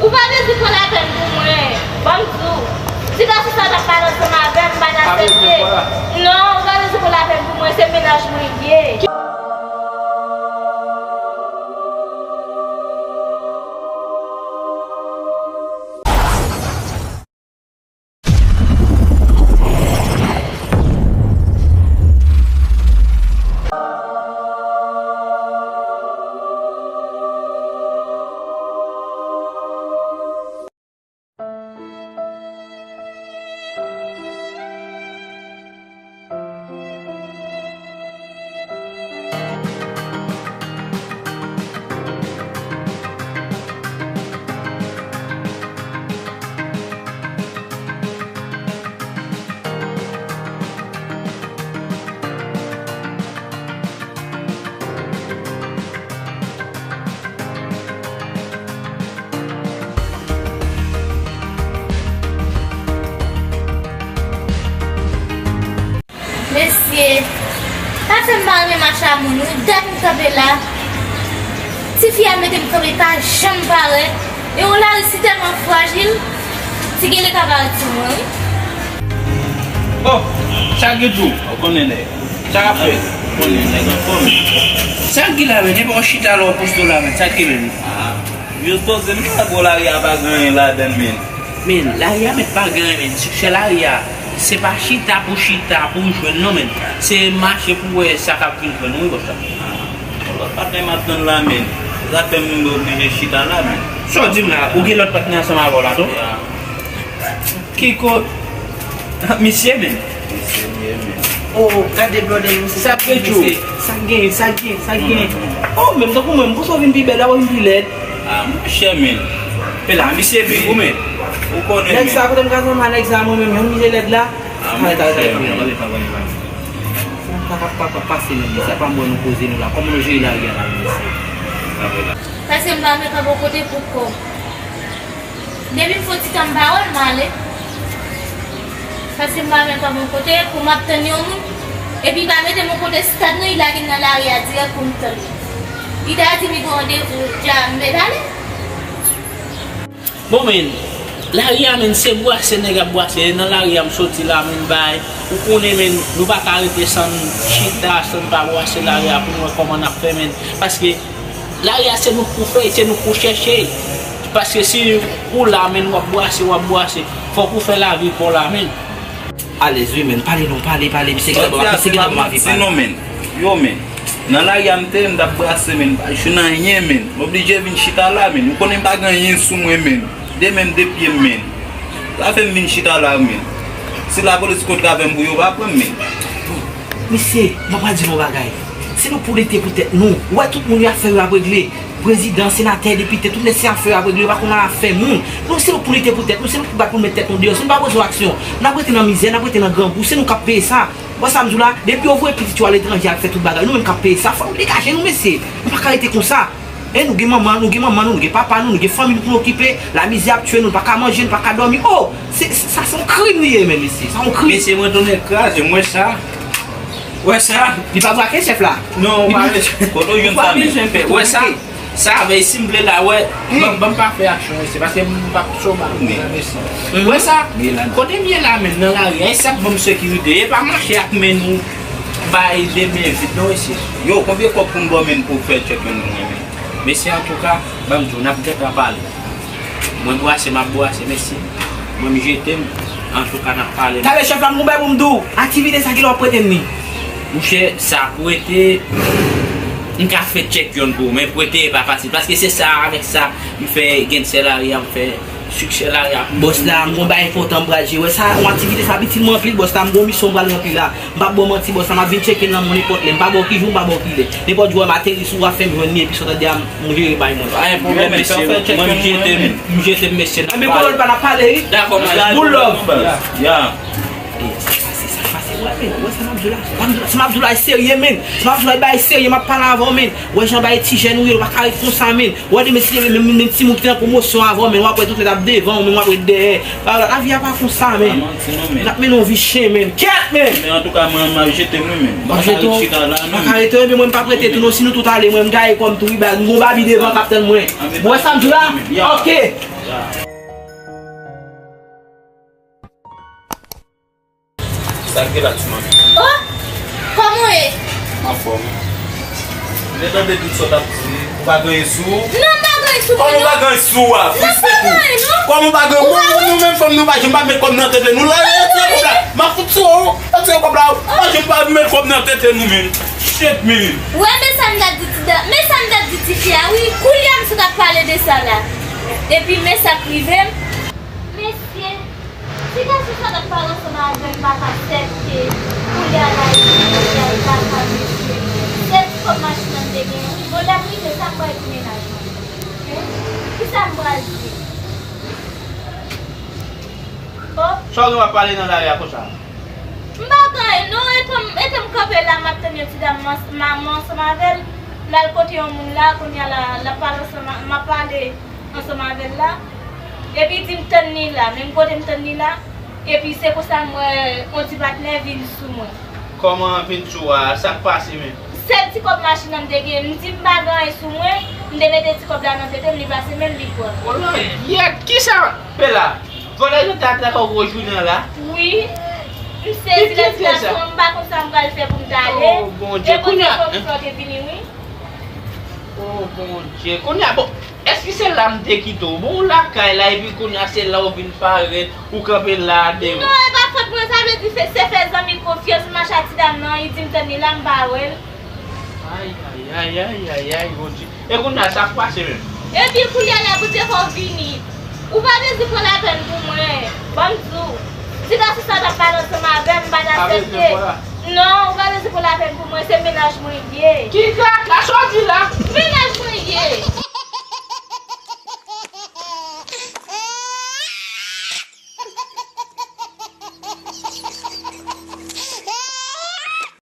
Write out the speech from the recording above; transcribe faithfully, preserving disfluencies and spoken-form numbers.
Ou pa bezwen pran lapèn pou mwen. Ban m di w, si gason sa t ap pale ansanm avè m, m pa t aksepte. Non, ou pa bezwen pran lapèn pou mwen, se mennaj mwen l ye. Mesye, pa fè m pa renmen mache a moun, wi. Dat m kanpe la. Tifi a mete m kanpe, pa janm parèt. E yon lari si tèlman frajil, ti gele ka parèt sou mwen, wi. Oh, chak jou, ou konnen nèg. Sa k ap fèt? Ou konnen nèg anfòm. Sa k gen la, men, depi w chita la, w pous do la, men, sa k gen, men? Ah, yo sipoze m pa gwo lari a pa gen anyen ladan l, men. Men, lari a mèt pa gen anyen, men. Siksè lari a, se pa chita pou chita pou w jwenn, non, men. Se mache pou w wè sa k ap vin jwenn ou, wi, bòs la. Ah, yon lòt patnè m ap tann la, men. Se sa k fè m oblije chita la, men. Sa w di m la, ou gen lòt patnè ansanm avè w la, tou? Ya. Kiko, misye, men. Misye, misye, men. Oh, gade blòdè misye. Sa k gen, sa k gen, sa k gen, sa k gen. Oh, menm tankou mwen, m panse w vin pi bèl, la w vin pi lèd. Ah, monchè, men. Men la, misye pi gou, men. Ou konnen, men. Nèg sa, kote m ka jwenn nèg sa, mwen menm, yon misye lèd la. Ah, monchè, men. Sa k ap pase menm, sa pa m wè nou koze nou la. Kòman nou jere lari a la, mesye? Paske m pa met anpil kote pou kòb. Depi m fè ti tan m pa wè l, m ale. Paske m pa met anpil kote pou m ap tann yon moun. Epi pa mete m yon kote stad non, li lage m nan lari a dirèk pou m tann li. Li ta di m li gen randevou, dja m met ale. Bon, men, lari a, men, se bwase nèg ap bwase. E nan lari a m soti la, men, bay. Ou konnen, men, nou pa ka rete san n chita, san n pa bwase lari a pou n wè kòman n ap fè, men. Paske lari a, se nou k pou fè, se nou k pou chèche. Paske si ou la, men, w ap bwase, w ap bwase, fòk ou fè lavi pa w la, men. Alèz wi, men. Pale non, pale, pale. Misye gen dwa, misye gen dwa manvi pale. Non, men. Yo, men. Nan lari a m te ye, m t ap brase, men. M pa jwenn anyen, men. M oblije vin chita la, men. Ou konnen m pa gen anyen sou mwen, men. De men m, de pye m, men. Sa fè m vin chita la, men. Si lapolis kontre avè m pou yo pa pran m, men. Mesye, m ap di nou yon bagay. Si nou pou lite pou tèt nou, ou wè tout moun yo afè yo ap regle. Prezidan, senatè, depite, tout nèg se afè yo ap regle, yo pa konn afè moun. Nou, se nou pou lite pou tèt nou, se nou pou bat pou n met tèt nou deyò. Si nou pa poze yon aksyon, n ap rete nan mizè, n ap rete nan grangou, se nou k ap peye sa. Wè sa m di w la, depi yo voye pitit yo aletranje al fè tout bagay, nou menm k ap peye sa, fò nou degaje nou, mesye. Nou pa ka rete konsa. E nou gen manman, nou gen manman nou, nou gen papa nou, nou gen fanmi nou pou n okipe. Lamizè ap tiye nou, nou pa ka manje, nou pa ka dòmi. Oh, se, se, sa se yon krim li ye, men, mesye. Sa yon krim. Mesye, mwen tounen kraze, mwen sa. Wè sa? Li pa brake chèf la. Non, ou pa bezwen. Kote w jwenn sa, men? Wè sa? Sa, men si m vle la, wè. Ban m, ban m pa fè aksyon, mesye, paske m p ap soba, mesye. Wè sa? Kote m ye la, men, nan lari a, e sa k ban m sekirite. E pa mache ak men nou bay de men vid, non, mesye. Yo, konbyen kòb pou m ba w, men, pou w fè tchèk yon moun, men? Mesye, antouka, ban m di w, n ap gentan pale. Mwen bwase, m ap bwase, mesye. Mwen, m jete m. Antouka, n ap pale. Talè chèf la, m gon bagay pou m di w. Aktivite sa ki lè w ap prete m li? Monchè, sa prete, m ka fè tchèk yonn pou ou, men prete e pa fasil. Paske se sa, avèk sa, m fè gen sèlari a, m fè siksè lari a. Bòs la, m gon bagay enpòtan m pral jere. Wè sa, yon aktivite sa itil mwen anpil, bòs la, m gon misyon m pral ranpli la. M p ap ba w manti, bòs la, m ap vin tcheke nan mwen nenpòt lè. M pa ba w ki jou, m pa ba w ki lè. Nenpòt jou a m ateri sou ou ap fè m jwenn li, epi sa w tande a m, m jere bay mwen. Pa gen pwoblèm, mesye. Mwen, m jete m, m jete m, mesye. Enben, kòlòn pa n ap pale, wi. Dakò, m ale. Boul love. Ya. E, sa k pase, sa k pase, wè, men, wè sa m ap di w la. Sa m ap di w la, sa m ap di w la, e serye, men. Sa m ap di w la, e bagay serye, m ap pale avè w, men. Wè jan bagay ti jèn ou ye, ou pa ka ret konsa, men. Wè demen si te menm, menm timoun ki te nan pwomosyon avè w, men w ap wè tout nèt ap devan w, men w ap ret dèyè. Bagay la, lavi a pa konsa, men. Pa manti non, men. N ap mennen yon vi chen, men. Kèt, men. Men antouka, mwen, m ap jete mwen, men. M pa ka ret chita la, non. M pa ka rete, men mwen, m p ap rete tou, non. Si nou tout ale, mwen, m gaye kò m tou, wi, ba, m gon babi devan k ap tann mwen. Ou wè sa m di w la? Ok. Sa k gen la, ti manmi? Oh! Kòman w ye? Anfòm. M te tande tout sa w t ap di. Ou pa gen sou ou? Non, m pa gen sou mwen, non. Kòman ou pa gen sou ou a? Non, m pa gen, non. Kòman ou pa gen? Ou pa wè nou menm fanm, nou pa janm pa met kòb nan tete nou. La, la, la, la, m ap fout sou ou. Retire kòb la. Pa janm pa met kòb nan tete nou menm. Shit, man. Wè, men sa m t ap di ti da-, men sa m t ap di tifi a, wi. Koulye a m sot ap pale de sa la. Epi men sa k rive m. Mesye, ti gason sa t ap pale ansanm avè m pa t aksepte. Koulye a la, epi koulye a li pa ka mesye. Sèl ti kòb machin nan m te gen. Bon, lè m rive, sa m pral di mennaj mwen? Hein? Kisa m pral di? Oh. Sa w gen w ap pale nan lari a konsa? M pa gen anyen, non. Etan m, etan m kanpe la, m ap tann yon ti dam, m ans-, m, m ansanm avè l. L al kote yon moun la, kounye a la, l ap pale ansanm a, m ap pale ansanm avè l la. Epi di m tann li la, menm kote m tann li la. Epi se konsa m wè yon ti patnè vin sou mwen. Kòman vin sou a? Sa k pase menm? Sèl ti kòb machin nan m te gen, m di m pa gen anyen sou mwen, m te mete ti kòb la nan tete m, li pase men m, li pran. O langyèt, kisa? Pela, vòlè yo t ap lakay ou gwo jounen an la? Wi. M sezi lè ti gason, m pa konn sa m pral fè pou m t ale. Oh, Bondye, e kounye a, Bondye konn sa w te vini, wi. Oh, Bondye, kounye a, bon, èske se la m te kite w? Bon, ou lakay la, epi kounye a, se la ou vin parèt, ou kanpe la, de. Non, e pa fòt mwen, sa vle di se, se fè zanmi konfyans, m mache ak ti dam nan, li di m tann li la, m pa wè l. Ay, ay, ay, ay, ay, ay, Bondye. E kounye a, sa k pase menm? Epi kounye a la, Bondye fè w vini. Ou pa bezwen pran lapèn pou mwen. Ban m di w. Ti gason sa t ap pale ansanm avè m, m pa t aksepte. Non, ou pa bezwen pran lapèn pou mwen, se mennaj mwen l ye. Ki kaka sa w di la? Mennaj mwen l ye.